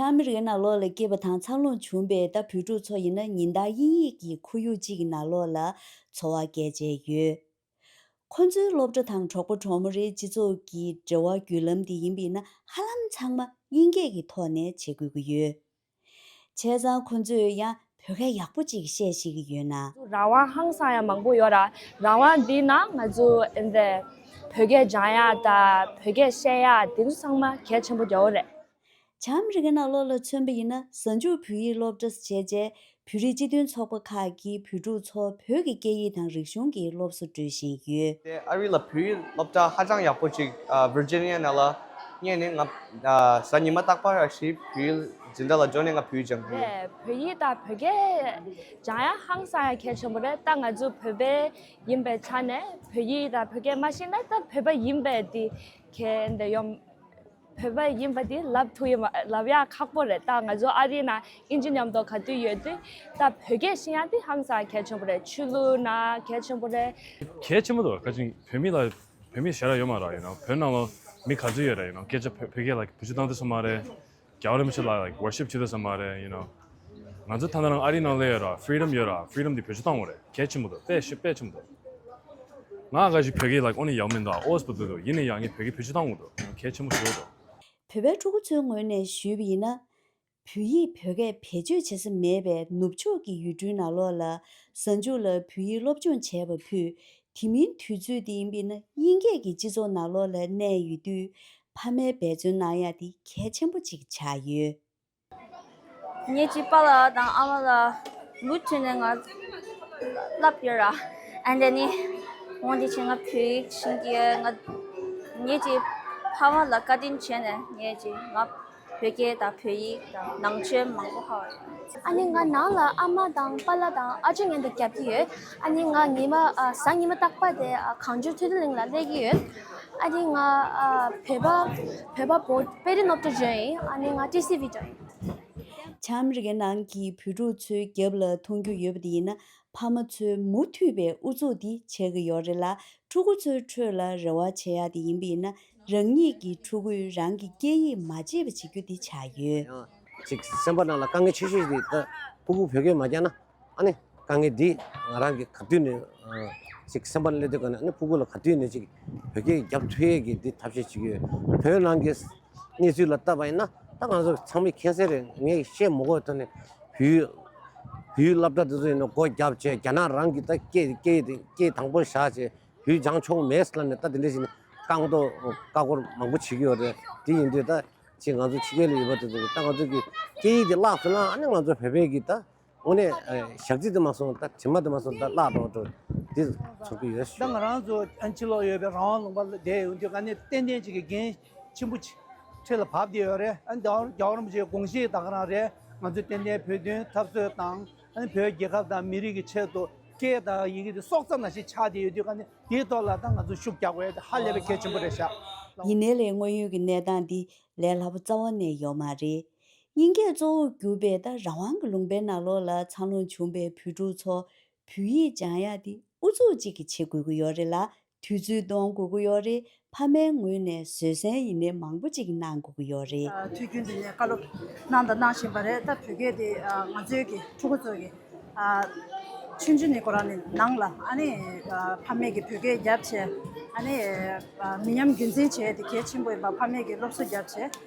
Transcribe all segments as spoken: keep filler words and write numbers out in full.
ཨ་མི་རི་ཀའི་ནང་ལོགས་ལ་སྐྱེས་པ་དང་འཚར་ལོངས་བྱུང་པའི་ད་བོད་ཕྲུག་ཚོ་ཡིན་ན་ཉིན་ལྟར་དབྱིན་ཡིག་གི་ཁོར་ཡུག་ཅིག་གི་ནང་ལོགས་ལ་འཚོ་བ་སྐྱེལ་བྱས་ཡོད། ཁོ་ཚོའི་སློབ་གྲྭ་དང་གྲོགས་པོ་གྲོགས་མོ་རེའི་སྤྱི་ཚོགས་ཀྱི་འབྲེལ་བ་བརྒྱུད་ལམ་དེ་ཡིན་པ་ཡིན་ན་ཧ་ལམ་ཚང་མ་དབྱིན་སྐད་ཀྱི་ཐོག་ནས་བྱེད་དགོས་ཀྱི་ཡོད། བྱས་ཙང་ཁོ་ཚོས་ཡང་བོད་སྐད་ཡག་པོ་ཅིག་བཤད་ཤེས་ཀྱི་ཡོད་ན། རང་དབང་ཧང་སང་ཡ་མང་པོ་ཡོད་ར། རང་དབང་འདི་ན་ང་ཚོ་ཨེ་འདྲ་བོད་སྐད་སྦྱང་ཡ་དང་བོད་སྐད་བཤད་ཡ་དེ་ཚོ་ཚང་མ་གལ་ཆེན་པོ་རྒྱག་གི་རེད། བྱང་ཨ་མི་རི་ཀའི་ནང་ལོགས་ལ་མཚོན་པ་ཡིན་ན་གཟའ་མཇུག་བོད་ཡིག་སློབ་གྲྭ་བྱས་རྗེས་བོད་རིགས་སྤྱི་མཐུན་ཚོགས་པ་ཁག་གིས་བོད་ཕྲུག་ཚོར་བོད་ཀྱི་སྐད་ཡིག་དང་རིག་གཞུང་གི་སློབ་གསོ་སྤྲོད་བཞིན་ཡོད། དེ་ཨ་རི་ལ་བོད་ཡིག་སློབ་གྲྭ་ཧ་ཅང་ཡག་པོ་ཅིག་ཨ་Virginia་ནང་ལ་རྙེད་ནས་ང་ཨ་གཟའ་ཉི་མ་རྟག་པར་ར་ཞིག་བོད་ཡིག་འཛིན་གྲྭ་ལ་འབྱོར་ནས་ང་བོད་ཡིག་སྦྱང་གི་ཡོད། རེད། བོད་ཡིག་དང་བོད་སྐད་སྦྱང་ཡ་ཧང་སང་ཡ་གལ་ཆེན་པོ་རེད། ད་ང་ཚོ་བོད་པ་ཡིན་པའི་ཆ་ནས་བོད་ཡིག་དང་བོད་སྐད་མ་ཤེས་ན་ད་བོད་པ་ཡིན་པའི་དེ་གལ་འདི་ཡོང་། བོད་པ་ཡིན་པ་འདི་ལབ་ཐུབ་ཡོད་མ་ལབ་ཡ་ཁག་པོ་རེད། ད་ང་ཚོ་ཨ་རིའི་ནང་ཨིན་ཇི་མཉམ་དུ་ག་དུས་ཡོད་དུས་ད་བོད་སྐད་ཤེས་ཡ་འདི་ཧང་སང་གལ་ཆེན་པོ་རེད། ཆོས་ལུགས་ནང་གལ་ཆེན་པོ་རེད། གལ་ཆེན་པོ་འདུག་ག་ཅིག་བོད་མི་ལ་བོད་མི་ཞེ་དྲག་ཡོད་མ་རེད། ཡིན་ནོ་བོད་ནང་ལ་མི་ག་ཚོད་ཡོད་རེད། ཡིན་ནོ་སྐད་ཆ་བོད་བོད་སྐད་ལ་བེད་སྤྱོད་བཏང་ཐུབ་ས་མ་རེད། རྒྱལ་བ་རིན་པོ་ཆེ་ལ་like worship་བྱེད་ཐུབ་ས་མ་རེད། ཡིན་ནོ་ང་ཚོ་ད་ལྟ་རང་ཨ་རི་ནང་ལ་ཡོད་ར། freedom་ཡོད་ར། freedom་འདི་བེད་སྤྱོད་བཏང་དགོས་རེད། གལ་ཆེན་པོ་འདུག་དཔེ་ཞེ་དཔེ་ཆེན་པོ་འདུག་ང་ག་ཞིག་བོད་སྐད་like ཨོ་ནི་ཡག་མིན་འདུག་ཨོ་སི་པ་འདུག་འདུག་ཡིན་ནའི་ཡང་ངས་བོད་སྐད་བེད་སྤྱོད་བཏང་དགོས་འདུག་གལ་ཆེན་པོ་ཞིག་འདུག་བོད་པའི་ཕྲུ་གུ་ཚོའི་ངོས་ནས་ཞུས་པ་ཡིན་ན། བོད་ཡིག་བོད་སྐད་བེད་སྤྱོད་བྱེད་ས་མེད་པའི་ནུབ་ཕྱོགས་ཀྱི་ཡུལ་གྲུའི་ནང་ལོགས་ལ་གཟའ་མཇུག་ལ་བོད་ཡིག་སློབ་སྦྱོང་བྱས་པ་ཕུད། དེ་མིན་དུས་ཚོད་དེ་ཡིན་པས་ན་དབྱིན་སྐད་ཀྱི་སྤྱི་ཚོགས་ནང་ལོགས་ལ་གནས་ཡོད་དུས་ཕ་མས་འབད་བརྩོན་གནང་ཡ་དེ་གལ་ཆེན་པོ་ཅིག་ཆགས་ཡོད། ངེད་ཀྱི་པཱ་ལགས་དང་ཨ་མ་ལགས་མུ་མཐུད་ནས་ང་བསླབ་ཡོད་ར། ཨ་ནི་འོན་ཏེ་ཆེ་ང་བོད་ཡིག་ཤེས་ཀྱི་ང་ངེད་ཀྱི་ཕ་མ་ལ་བཀའ་དྲིན་བྱས་ནས་ངེད་ཀྱི་ང་བོད་སྐད་དང་བོད་ཡིག་དང་ནང་ཆོས་མང་པོ་ཧ་གོ་ཡོད། ཨ་ནི་ང་ནང་ལ་ཨ་མ་དང་པཱ་ལགས་དང་ཨ་ཅག་ངན་དུ་རྒྱབ་ཀྱི་ཡོད། ཨ་ནི་ང་ཉི་མ་ཨ་གཟའ་ཉི་མ་རྟག་པར་དེ་ཨ་གངས་ལྗོངས་མཐོ་རིམ་གླིང་ལ་སླེབས་ཀྱི་ཡོད། ཨ་ནི་ང་ཨ་བོད་པ་བོད་པ་བོད་དཔེ་རིས་སློབ་གྲྭ་འཇོན་ཡིན། ཨ་ནི་ང་ཊི་སི་ཝི་འཇོན་ཡིན། བྱང་ཨ་མི་རི་ཀའི་ནང་གི་བོད་ཕྲུག་ཚོའི་རྒྱབ་ལ་མཐོང་རྒྱུ་ཡོད་པ་དེ་ཡིན་ན་ཕ་མ་ཚོས་མུ་མཐུད་པའི་ཨུ་ཚུགས་འདི་བྱེད་ཀྱི་ཡོད་རེད་ལ། ཕྲུ་གུ་ཚོའི་ཁྲོད་ལ་རེ་བ་བྱེད་ཡག་དེ་ཡིན་པ་ཡིན་ན་རང་ཉིད་ཀྱི་ཕྲུ་གུས་རང་གི་སྐད་ཡིག་མ་བརྗེད་པ་བྱེད་རྒྱུ་དེ་ཆགས་ཡོད། ཅིག་སེམས་པ་ནང་ལ་དཀའ་ངལ་ཆེ་ཤོས་ཤིག་དེ་ད་ཕྲུ་གུ་བོད་སྐད་མ་རྒྱག་ན། ཨ་ནི་དཀའ་ངལ་འདི་ང་རང་གི་ག་དུས་ནས་ཨ་ཅིག་སེམས་པ་ལ་སླེབས་དུས་ག་ནས་ཨ་ནི་ཕྲུ་གུ་ལ་ག་དུས་ནས་ཅིག་བོད་སྐད་རྒྱབ་ཐུབ་ཡས་ཀྱི་འདི་ཐབས་ཤེས་བྱེད་ཀྱི་ཡོད། བོད་ནང་གི་གནས་ཚུལ་ལ་བལྟས་པ་ཡིན་ན་ད་ང་ཚོ་ཚང་མས་མཁྱེན་གསལ་རེད། ངས་བཤད་མི་དགོས་ཐོག་ནས་བོད་བོད་སློབ་གྲྭ་འདི་ཚོ་ཡིན་ན་སྒོ་བརྒྱབ་བྱས་རྒྱ་ནག་རང་གི་ད་སྐད་སྐད་སྐད་དང་པོ་བཞག་བྱས་བོད་སྦྱང་ཆོག་མེད་ལབ་ནས་ད་དེ་འདྲ་ཞིག་ནས་བཀག་འགོག་བཀག་འགོག་མང་པོ་བྱེད་ཀྱི་ཡོད་རེད། དེ་ཡིན་དུས་ད་ཅིག་ང་ཚོ་ཕྱི་རྒྱལ་ལ་ཡོད་པ་དེ་ཚོ་ད་ང་ཚོ་གི་སྐད་ཡིག་དེ་བརླག་སོང་ན་ཨ་ནི་ང་ཚོ་བོད་པའི་གི་ད་དངོས་གནས་ཨ་ཞག་རྩི་དེ་མ་སོང་ད་དྲི་མ་དེ་མ་སོང་ད་བརླག་འགྲོ་འགྲོ་འདི་ཚོར་གི་ཡོད། ད་ང་རང་ཚོ་ཨ་ཕྱི་ལོགས་ཡོད་པའི་རང་དབང་ལུང་པ་ལ་བསྡད་ཡོང་དུས་ག་ནས་ཏན་ཏན་ཅིག་གི་འགན་ཆེན་པོ་ཅིག་འཁྲིས་ལ་བབས་བསྡད་ཡོད་རེད། ཨ་ནི་རྒྱལ་བ་རིན་པོ་ཆེའི་དགོངས་གཞི་ད་ག་རང་རེད། ང་ཚོས་ཏན་ཏན་བོད་དོན་འཐབ་རྩོད་དང་ཨ་ནི་བོད་རྒྱལ་ཁབ་དང་མི་རིགས་ཀྱི་ཆེད་དུ་སྐད་དང་ཡི་གེ་དེ་སྲོག་རྩ་ནང་བཞིན་ཆགས་བསྡད་ཡོད་དུས་ག་ནས་དེའི་ཐོག་ལ་ད་ང་ཚོ་ཤུགས་རྒྱག་དགོས་ཡ་དེ་ཧ་ལས་པའི་གལ་ཆེན་པོ་རེད་ཤག་ཡིན་ནའི་ལས་དངོས་ཡོད་ཀྱི་གནས་སྟངས་འདི་ལས་སླ་པོ་རྩ་བ་ནས་ཡོད་མ་རེད། དབྱིན་སྐད་གཙོ་བོར་གྱུར་པའི་ད་རང་དབང་གི་ལུང་པའི་ནང་ལོགས་ལ་འཚར་ལོངས་བྱུང་པའི་བོད་ཕྲུག་ཚོ་བོད་ཡིག་སྦྱང་ཡག་དེ་ཨུ་ཚུགས་གཅིག་གིས་བྱེད་དགོས་ཀྱི་ཡོད་རེད་ལ། དུས་ཚོད་གཏོང་དགོས་ཀྱི་ཡོད་རེད། ཕ་མའི་ངོས་ནས་བཟོད་བསྲན་ཡིན་ནའི་མང་པོ་གཅིག་གནང་དགོས་ཀྱི་ཡོད་རེད། ཨ་དུས་རྒྱུན་དུ་ནས་བཀའ་སློབ་གནང་དང་གནང་བཞིན་པ་རེད། ད་བོད་སྐད་དེ་ཨ་ང་ཚོའི་གི་ཕྲུ་གུ་ཚོ་གི་ཨ་ཆུང་ཆུང་ནས་ཁོ་རང་ནས་ནང་ལ་ཨ་ནི་ཨ་ཕ་མས་ཀྱི་བོད་སྐད་རྒྱབ་བྱས་ཨ་ནི་ཨ་མི་ཉམས་རྒྱུན་འཛིན་བྱས་དེ་གལ་ཆེན་པོ་ཡིན་པ། ཕ་མས་ཀྱི་སློབ་གསོ་རྒྱབ་བྱས་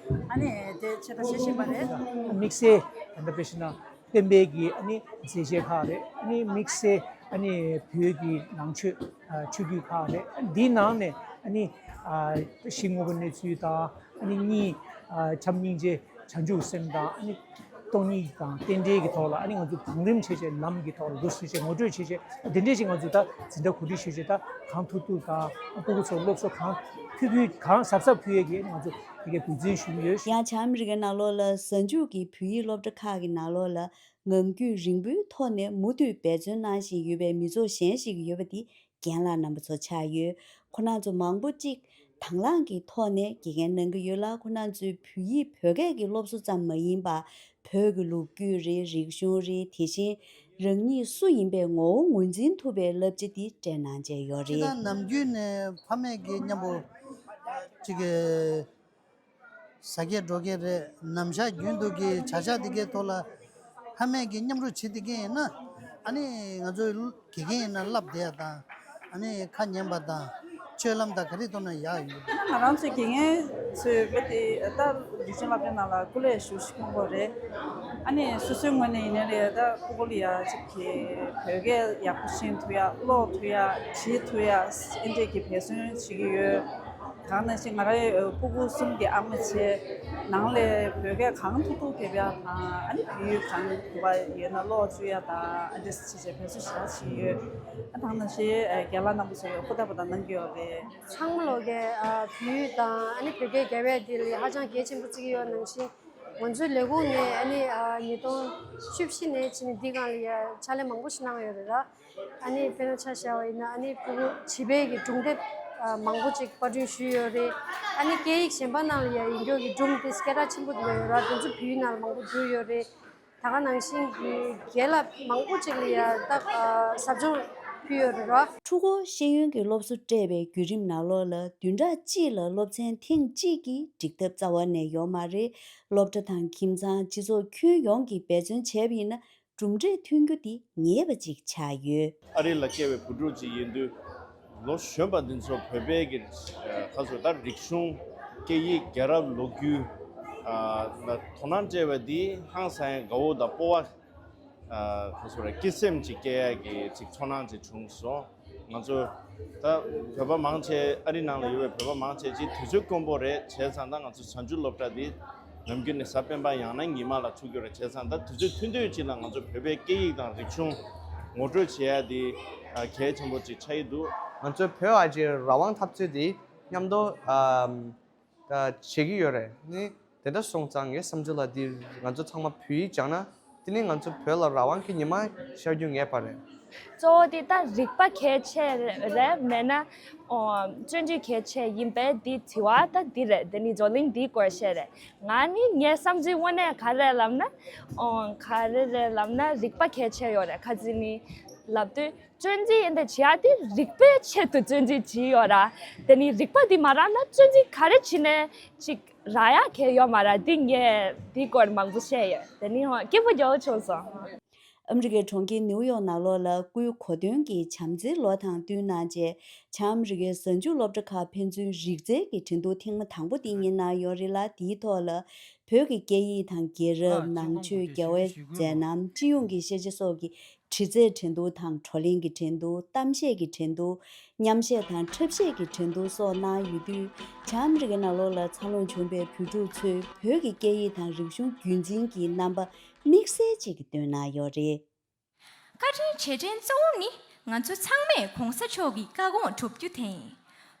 ཨ་ནི་དེ་བྱེད་ད་བྱེད་བཞིན་པ་རེད། དམིགས་བསལ་ད་ལྟ་དཔེ་བཞག་ན་བསྟན་པའི་གི་ཨ་ནི་མཛད་རྗེས་ཁག་རེད། ཨ་ནི་དམིགས་བསལ་ཨ་ནི་བོད་ཀྱི་ནང་ཆོས་ཨ་ཆོས་བརྒྱུད་ཁག་རེད། འདིའི་ནང་ནས་ཨ་ནི་ཨ་གཞི་དངོས་པོ་གནས་ཚུལ་དང་ཨ་ནི་གཉིས་ཨ་བྱམས་སྙིང་རྗེ་བྱང་ཆུབ་སེམས་དང་ཨ་ནི་སྟོང་ཉིད་དང་རྟེན་འབྲེལ་གྱི་ཐོག་ལ་ཨ་ནི་ང་ཚོ་བང་རིམ་བྱས་བྱས་ལམ་གྱི་ཐོག་ལ་འདུག་སེ་བྱས་ངོ་སྤྲོད་བྱས་བྱས་འདི་འདྲས་ཞིག་ང་ཚོ་ད་འཛིན་གྲྭ་གོ་སྒྲིག་ཞུས་བྱས་ད་གང་ཐུབ་ཐུབ་དང་ཕྲུ་གུ་ཚོ་སློབ་གསོ་གང་ཕུལ་ཕུལ་གང་ཟབ་ཟབ་ཕུལ་ཡས་ཀྱི་ང་ཚོ་དེ་གའི་འབད་བརྩོན་ཞུ་གི་ཡོད། ཡང་བྱང་ཨ་མི་རི་ཀའི་ནང་ལོགས་ལ་གཟའ་མཇུག་གི་བོད་ཡིག་སློབ་གྲྭ་ཁག་གི་ནང་ལོགས་ལ་ངང་རྒྱུད་རིང་པོའི་ཐོག་ནས་མུ་མཐུད་འབད་བརྩོན་གནང་བཞིན་ཡོད་པའི་མི་ཚོགས་གཞན་ཞིག་ཡོད་པ་དེ་རྒན་ལགས་རྣམ་པ་ཚོ་ཆགས་ཡོད། ཁོང་རྣམ་ཚོ་མང་པོ་གཅིག་དང་བླངས་ཀྱི་ཐོག་ནས་དགེ་རྒན་གནང་གི་ཡོད་ལ། ཁོང་རྣམ་ཚོས་བོད་ཡིག་བོད་སྐད་ཀྱི་སློབ་གསོ་ཙམ་མ་ཡིན་པར་བོད་ཀྱི་ལོ་རྒྱུས་རེད། རིག་གཞུང་རེད། དེ་བཞིན་རང་ཉིད་སུ་ཡིན་པའི་ངོ་བོ་ངོས་འཛིན་ཐུབ་པའི་བསླབ་བྱ་འདི་སྤྲད་གནང་བྱས་ཡོད་རེད། སྤྱིར་བཏང་ནམ་རྒྱུན་ནས་ཕ་མས་ཀྱིས་མཉམ་པོ་ཅིག་གི་ ཟ་མཁན་འགྲོ་མཁན་རེད། ནམ་ཞག་རྒྱུན་དུ་གི་བྱ་གཞག་དེ་གའི་ཐོག་ལ་ཕ་མས་ཀྱི་མཉམ་རུབ་བྱེད་བསྡད་མཁན་ཡིན་ན། ཨ་ནི་ང་ཚོའི་དགེ་རྒན་ཡིན་ན་བསླབ་བསྡད་ཡ་དང་། ཨ་ནི་ཁ་ཉན་པ་དང་སྤྱོད་ལམ་དང་ག་རེ་ཐོག་ན་ཡག་ཡོད། ང་རང་ཚོའི་དགེ་རྒན་ཚོས་རྦད་དེ་ད་རིག་གཞུང་སློབ་གྲྭའི་ནང་ལ་སྐུ་ལས་ཞུ་ཞུ་ཁོང་པོ་རེད། ཨ་ནི་སོ་སོའི་ངོས་ནས་ཡིན་ནའི་རེད། ད་སྤུ་གུ་ལ་ཡ་གཅིག་གི་བོད་སྐད་ཡག་པོ་ཤེས་ཐུབ་ཡ། ཀློག་ཐུབ་ཡ། བྲིས་ཐུབ་ཡ། ཨེ་འདྲས་ཀྱི་འབད་བརྩོན་བྱེད་ཀྱི་ཡོད། ད་ག་ནང་བཞིན་ང་རའི་སྤུ་གུ་གསུམ་གྱི་ཨ་མ་བྱས། ནང་ལས་བོད་སྐད་གང་ཐུབ་ཐུབ་ཕེབས་ཡ་དང་། ཨ་ནི་བོད་ཡིག་གང་ཐུབ་པ་ཡོད་ན་ཀློག་བཅུག་ཡ་དང་། ཨ་འདྲས་བྱས་བྱས་འབད་བརྩོན་ཞེ་དྲག་བྱེད་ཀྱི་ཡོད། ཨ་ད་ག་ནང་བཞིན་རྒན་ལགས་རྣམ་པ་ཚོ་ཧུར་ཐག་པ་དང་གནང་གི་ཡོད་རེད། ཚང་མ་ལོག་གི་ཨ་བོད་ཡིག་དང་ཨ་ནི་བོད་སྐད་རྒྱབ་ཡ་དེ་ལ་ཧ་ཅང་གལ་ཆེན་པོ་བརྩི་གི་ཡོད་ནང་བཞིན། ང་ཚོའི་ལས་ཁུངས་ནས་ཨ་ནི་ཨ་ཉིས་སྟོང་བཅུ་བཞི་ནས་ཕྱིན་ནས་འདི་སྒང་ལ་ཡ་ཕྱག་ལས་མང་པོ་ཞིག་གནང་ཡོད་རེད་ར། ཨ་ནི་དཔེར་ན་ཆ་བཞག་པ་ཡིན་ན། ཨ་ནི་ཕྲུ་གུ་བྱིས་པའི་གི་སྒྲུང་དེབ་ཨ་མང་པོ་ཅིག་པར་སྐྲུན་ཞུས་ཡོད་རེད། ཨ་ནི་སྐད་ཡིག་གཞན་པ་ནང་ལ་ཡ་ཡིན་མདོག་གི་སྒྲུང་དེ་སྐད་གྲགས་ཆེན་པོ་དེ་འདྲ་ཡོད་ར། དེ་ཚོ་བོད་ཡིག་ནང་ལ་མང་པོ་བསྒྱུར་ཡོད་རེད། ད་ག་ནང་བཞིན་གྱི་རྒན་ལགས་མང་པོ་ཅིག་ལ་ཡ་ད་ཨ་ཟབ་སྦྱོང་ཕུལ་ཡོད་རེད་ར། ཕྲུ་གུ་ཤེས་ཡོན་གྱི་སློབ་གསོ་སྤྲད་པའི་བརྒྱུད་རིམ་ནང་ལོགས་ལ། བདུན་ཕྲག་གཅིག་ལ་སློབ་ཚན་ཐེངས་གཅིག་གི་འགྲིག་ཐབས་རྩ་བ་ནས་ཡོད་མ་རེད། སློབ་གྲྭ་དང་ཁྱིམ་ཚང་། སྤྱི་ཚོགས་ཁྱོན་ཡོངས་ཀྱིས་འབད་བརྩོན་བྱས་པ་ཡིན་ན། གྲུབ་འབྲས་ཐོན་རྒྱུ་དེ་ངེས་པ་ཅིག་ཆགས་ཡོད། ཨ་རི་ལ་སྐྱེས་པའི་བུ་ཕྲུག་ཅིག་ཡིན་དུས། ལོ་གཞོན་པ་འདི་ཚོ་བོད་པའི་གི་ཁ་སོ་ད་རིག་གཞུང་། སྐད་ཡིག་རྒྱལ་རབས་ལོ་རྒྱུས་ལ་དོ་སྣང་སྤྲད་པ་འདིས་ཧང་སང་དགའ་བོ་དང་སྤོབས་པ། ཁ་སོ་ར་སྐྱིད་སེམས་ཅིག་སྐྱེ་ཡ་གི་ཅིག་ཚོར་སྣང་ཅིག་བྱུང་སོང་། ང་ཚོ་ད་བོད་པ་མང་ཆེ། ཨ་རི་ནང་ལ་ཡོད་པའི་བོད་པ་མང་ཆེ་ཅིག་དུས་ཚོད་དཀོན་པོ་རེད། བྱས་ཙང་ད་ང་ཚོ་བྱང་ཆུབ་སློབ་གྲྭ་འདི་ནམ་རྒྱུན་ནས་གཟའ་སྤེན་པ་ཡང་ན་ཉི་མ་ལ་ཚུགས་རྒྱུ་རེད། བྱས་ཙང་ད་དུས་ཚོད་ཐུང་ཐུང་ཅིག་ལ་ང་ཚོ་བོད་པའི་སྐད་ཡིག་དང་རིག་གཞུང་ངོ་སྤྲོད་བྱེད་ཡ་འདི་གལ་ཆེན་པོ་ཅིག་ཆགས་ཀྱི་འདུག། ང་ཚོའི་བོད་ཨ་ཅེ་རང་དབང་འཐབ་རྩོད་འདི་མཉམ་དུ་ཨམ་ད་བྱེད་ཀྱི་ཡོད་རེད། ནི་དེ་འདྲ་སོང་ཙང་ངའི་བསམ་ཚུལ་ལ་འདི་ང་ཚོ་ཚང་མ་བོད་ཡིག་སྦྱངས་ན། དེ་ནི་ང་ཚོ་བོད་ལ་རང་དབང་གི་ཉི་མ་ཤར་རྒྱུ་ངེས་པ་རེད། གཙོ་བོ་དེ་ད་རིག་པ་གལ་ཆེ་རེད་མེད་ན། ཨོ། བརྩོན་འགྲུས་གལ་ཆེ་ཡིན་པས་འདི་དྲི་བ་ད་འདི་རེད། དེ་ནི་བགྲོ་གླེང་འདིའི་སྐོར་བཤད་རེད། ང་ནི་ངའི་བསམ་ཚུལ་དངོས་གནས་ག་རེ་ལབ་ན། ཨོ། ག་རེ་རེད་ལབ་ན་རིག་པ་གལ་ཆེ་ཡོད་རེད། ཁ་ཅིག་ནི་ལབ་དུས་བརྩོན་འགྲུས་ཡིན་ད་བྱེད་ཡ་དེ་རིག་པའི་ཆེད་དུ་བརྩོན་འགྲུས་བྱེད་ཡོད་ར། དེ་ནི་རིག་པ་འདི་མ་རག་ན་བརྩོན་འགྲུས་ག་རེ་བྱས་ནས་ཅིག་རག་ཡ་གལ་ཡོད་མ་རེད། འདི་ངས་འདིའི་སྐོར་མང་པོ་བཤད་ཡོད། དེ་ནི་ཧོ་སྐྱིད་པོ་རྒྱག་བྱུང་སོང་། ཨ་མི་རི་ཀའི་གྲོང་ཁྱེར་ནིའུ་ཡོག་ནང་ལོགས་ལ་སྐུའི་གོ་སྟོན་གྱི་བྱམས་བརྩེའི་ལོ་དང་བསྟུན་གནང་རྗེས། བྱང་ཨ་མི་རི་ཀའི་གཟའ་མཇུག་སློབ་གྲྭ་ཁག་ཕན་ཚུན་རིག་རྩལ་གྱི་འགྲན་བསྡུར་ཐེངས་མ་དང་པོ་དེ་གཉེར་གནང་ཡོད་རེད་ལ། དེའི་ཐོག་ལ་བོད་ཀྱི་སྐད་ཡིག་དང་རྒྱལ་རབས། ནང་ཆོས། རྒྱལ་བའི་མཛད་རྣམ། སྤྱི་ཡོངས་ཀྱི་ཤེས་བྱ་སོགས་ཀྱི་དྲི་རྩད་འགྲན་བསྡུར་དང་། བགྲོ་གླེང་གི་འགྲན་བསྡུར། གཏམ་བཤད་ཀྱི་འགྲན་བསྡུར། མཉམ་བཤད་དང་འཁྲབ་བཤད་ཀྱི་འགྲན་བསྡུར་སོགས་གནང་ཡོད་དུས། བྱང་ཨ་མི་རི་ཀའི་ནང་ལོགས་ལ་འཚར་ལོངས་བྱུང་བའི་བོད་ཕྲུག་ཚོས་བོད་ཀྱི་སྐད་ཡིག་དང་རིག་གཞུང་རྒྱུན་འཛིན་གྱི་རྣམ་པ་དམིགས་བསལ་ཅིག་སྟོན་གནང་ཡོད་རེད། བཀའ་དྲིན་རྗེས་དྲན་གཙོ་བོ་ནི་ང་ཚོ་ཚང་མས་གོང་ས་མཆོག་གི་བཀའ་དགོངས་སྒྲུབ་རྒྱུ་དེ་ཡིན།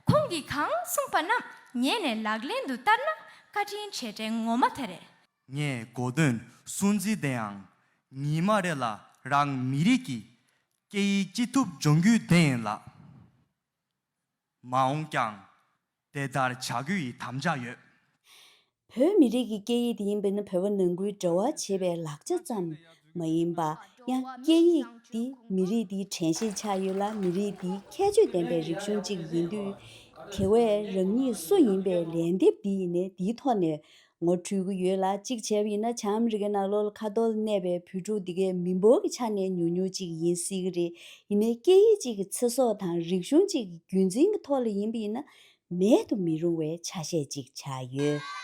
ཁོང་གིས་གང་གསུངས་པ་རྣམས་ཉན་ནས་ལག་ལེན་དུ་བསྟར་ན་བཀའ་དྲིན་རྗེས་དྲན་ངོ་མ་དེ་རེད། ངས་གོ་དོན་སྲུང་བརྩི་དེའང་ཉི་མ་རེ་ལ་རང་མི་རིགས་ཀྱི་སྐད་ཡིག་ཅི་ཐུབ་སྦྱོང་རྒྱུ་དེ་ཡིན་ལགས། མ་འོངས་ཀྱང་དེ་ལྟར་བྱ་རྒྱུ་ཡི་དམ་བཅའ་ཡོད། བོད་མི་རིགས་ཀྱི་སྐད་ཡིག་དེ་ཡིན་པས་ན། བོད་པ་ནང་ཁུལ་འབྲེལ་བ་བྱེད་པའི་ལག་ཆ་ཙམ་མ་ཡིན་པ། ཡང་སྐད་ཡིག་འདི་མི་རིགས་འདིའི་དྲན་ཤེས་ཆགས་ཡོད་ལ། མི་རིགས་འདིའི་ཁྱད་ཆོས་ལྡན་པའི་རིག་གཞུང་ཅིག་ཡིན་དུས། དེ་བས་རང་ཉིད་སུ་ཡིན་པའི་ལན་འདེབས་འདི་ཡིན་ནའི་འདིའི་ཐོག་ནས་ངོ་འཕྲོད་ཀྱི་ཡོད་ལ། གཅིག་བྱས་པ་ཡིན་ན། བྱང་ཨ་མི་རི་ཀའི་ནང་ལོགས་ལ་ཁ་ཐོར་ལ་གནས་པའི་བོད་ཕྲུག་འདི་གའི་མི་འབོར་གྱི་ཆ་ནས་ཉུང་ཉུང་ཅིག་ཡིན་སྲིད་ཀྱི་རེད། ཡིན་ནའི་སྐད་ཡིག་ཅིག་གི་ཚེ་སྲོག་དང་རིག་གཞུང་ཅིག་གི་རྒྱུན་འཛིན་གྱི་ཐོག་ལ་ཡིན་པ་ཡིན་ན། མེད་དུ་མི་རུང་བའི་ཆ་ཤས་ཅིག་ཆགས་ཡོད།